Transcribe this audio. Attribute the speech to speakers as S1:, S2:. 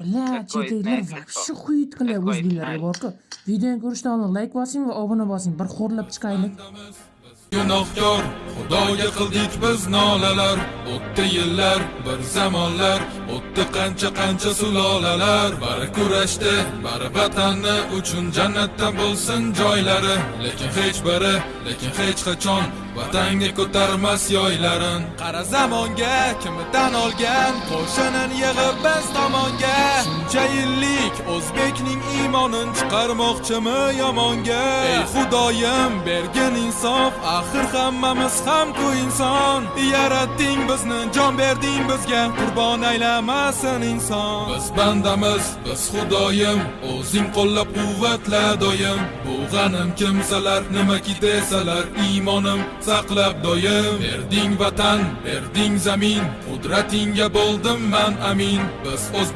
S1: Бля,
S2: Какое
S1: chet ellar
S2: знает
S1: вообще
S2: лицо?
S1: Хуйткаlar
S2: Какое
S1: o'zbeklarga
S2: знает?
S1: Borku. Videoni ko'rishdan oldin layk bosing va obuna bosing. Bir xo'rlab chiqaylik.
S3: Gunohkor Xudoga qildik biz nolalar. O'tdi yillar, bir zamonlar o'tdi, qancha qancha sulolalar. Bari kurashdi, bari vatanni uchun, jannatdan bo'lsin joylari. Lekin hech biri, lekin hech qachon vatanga ko'tarmas yoylarin. Qara zamonga, kimi tan olgan, qo'shinin yig'ib biz tomonga. Shuncha yillik o'zbekning iymonin chiqarmoqchimi yomonga? Ey Xudoyim, bergin insof, axir hammamiz ham-ku inson. Yaratding bizni, jon berding bizga, qurbon aylamasin inson. Biz bandamiz, biz, Xudoyim, o'zing qo'llab quvvatla doim. Bu g'anim kimsalar nimaki desalar, iymonim saqlab doim. Berding vatan, berding zamin, qudratingga bo'ldim man amin. Biz o'zbek